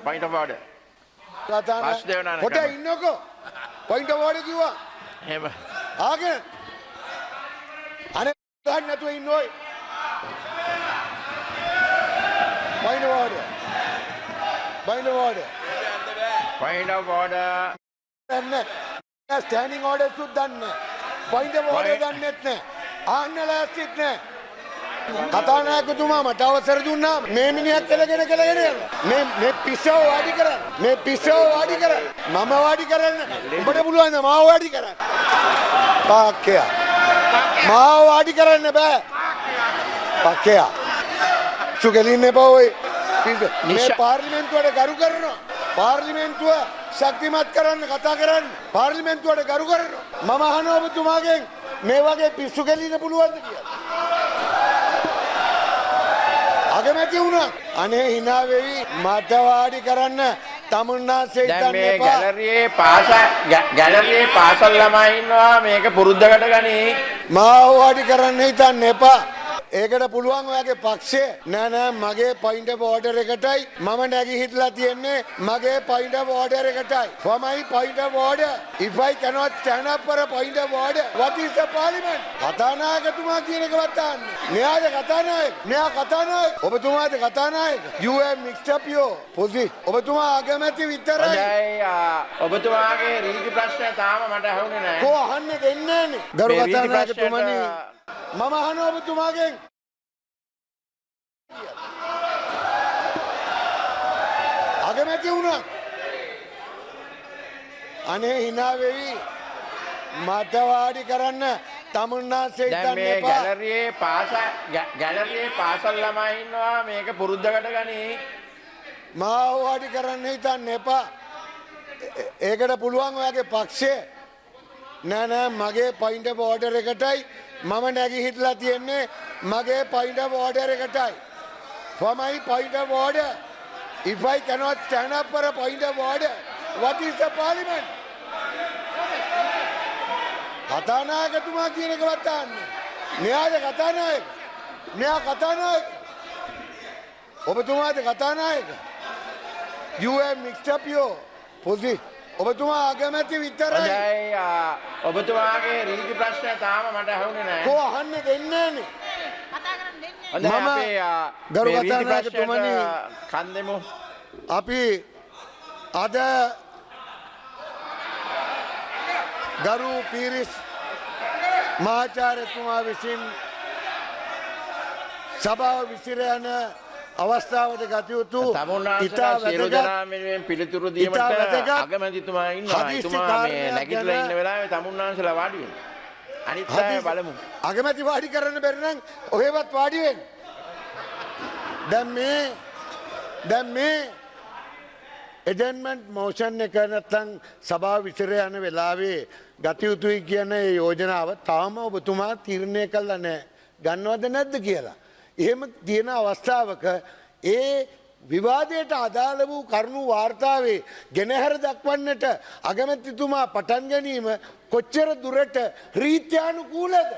Point of order. කතානායක පොඩ ඉන්නකෝ. Point of order කිව්වා. එහෙම. ආගෙන. අනේ ගන්න නැතුව ඉන්න ඔය. Point of order. Point of order. Point of order. දන්නේ. ස්ටෑන්ඩින් ඕඩර්ස් උත් දන්නේ. පොයින්ට් ඔෆ් ඕඩර් දන්නෙත් නෑ. ආන්න ලෑස්තිත් නෑ. කතානායකතුමා මට අවසර දුන්නා මේ මිනිහත් කෙලගෙන කෙලගෙන යනවා. මේ මේ පිස්සව වාඩි කරන්න. මේ පිස්සව වාඩි කරන්න. මම වාඩි කරන්න. උඹට පුළුවන් ද මාව වාඩි කරන්න? පාක්කයා. මාව වාඩි කරන්න බෑ. පක්කයා. සුගෙලින්න එපා ඔය. මේ පාර්ලිමේන්තුවට ගරු කරනවා. පාර්ලිමේන්තුව ශක්තිමත් කරන්න කතා කරන්න. පාර්ලිමේන්තුවට ගරු කරනවා. මම අහනවා ඔබතුමාගෙන් මේ වගේ පිස්සු කෙලින්න පුළුවන්ද කියලා. අගමැති වුණා. අනේ hina වෙවි මට වාඩි කරන්න තමුන්නාන්සේ හිතන්න එපා. දැන් මේ ගැලරියේ පාසල් ළමයි ඉන්නවා මේක පුරුද්දකට ගනි. මාව වාඩි කරන්න හිතන්න එපා. ඒකට පුළුවන් ඔයාගේ පක්ෂය. නෑ නෑ මගේ පොයින්ට් ඔෆ් ඕඩර් එකටයි මම නැගී හිටලා තියෙන්නේ. මගේ පොයින්ට් ඔෆ් ඕඩර් එකටයි. For my point of order, if I cannot stand up for a point of order, what is the parliament? කතානායකතුමා කියන එකවත් අහන්න. මෙයාද කතානායක? මෙයා කතානායක. ඔබතුමාද කතානායක? You have mixed up your position. ඔබතුමා අගමැති විතරයි. හොඳයි, ඔබතුමාගේ රීති ප්‍රශ්නය තාම මට ඇහුනේ නෑ. කො අහන්න දෙන්නේ නෑනේ. ගරු කතානායකතුමනි, මම අහනවා ඔබතුමාගෙන්. අගමැති වුණා. අනේ hina වෙවි මට වාඩි කරන්න තමුන්නාන්සේ හිතන්න එපා. දැන් මේ ගැලරියේ පාසල් ළමයි ඉන්නවා මේක පුරුද්දකට ගනි. මාව වාඩි කරන්න හිතන්න එපා. ඒකට පුළුවන් ඔයාගේ පක්ෂය. නෑ නෑ මගේ පොයින්ට් ඔෆ් ඕඩර් එකටයි මම නැගී හිටලා තියෙන්නේ. මගේ පොයින්ට් ඔෆ් ඕඩර් එකටයි. For my point of order, if I cannot stand up for a point of order, what is the parliament? කතානායකතුමා කියන එකවත් අහන්න. මෙයාද කතානායක? මෙයා කතානායක. ඔබතුමාද කතානායක? You have mixed up your position. ඔබතුමා අගමැති විතරයි. හොඳයි, ඔබතුමාගේ රීති ප්‍රශ්නය තාම මට ඇහුනේ නෑ. කො අහන්න දෙන්නේ නෑනේ. හොඳයි, මම අපේ ගරු මේ රීති කතානායකතුමනි, ප්‍රශ්නයට කන් දෙමු. අපි අද ගරු පීරිස් මහාචාර්යතුමා විසින් සභාව විසිර යන අවස්ථාවට ගත යුතු තමුන්නාන්සේලා සියලු දෙනා වෙනුවෙන් පිළිතුරු දීමට ඉතා වැදගත් අගමැතිතුමා ඉන්නවා. හදිසි එතුමා මේ කාරණයක් නැගිටලා ගැන ඉන්න වෙලාවේ තමුන්නාන්සේලා වාඩි වෙන්න. අනිත් අය බලමු. අගමැති වාඩි කරන්න බැරි නම් ඔහෙවත් වාඩි වෙන්න. දැන් මේ ඇඩජන්මන්ට් මෝෂන් එක නැත්තම් සභාව විසිර යන වෙලාවේ ගත යුතුයි කියන ඒ යෝජනාව තාම ඔබතුමා තීරණය කළා නෑ. ගන්නවද නැද්ද කියලා. එහෙම තියෙන අවස්ථාවක ඒ විවාදයට අදාළ වූ කරුණු වාර්තාවේ ගෙනහැර දක්වන්නට අගමැතිතුමා පටන් ගැනීම කොච්චර දුරට රීත්‍යානුකූලද?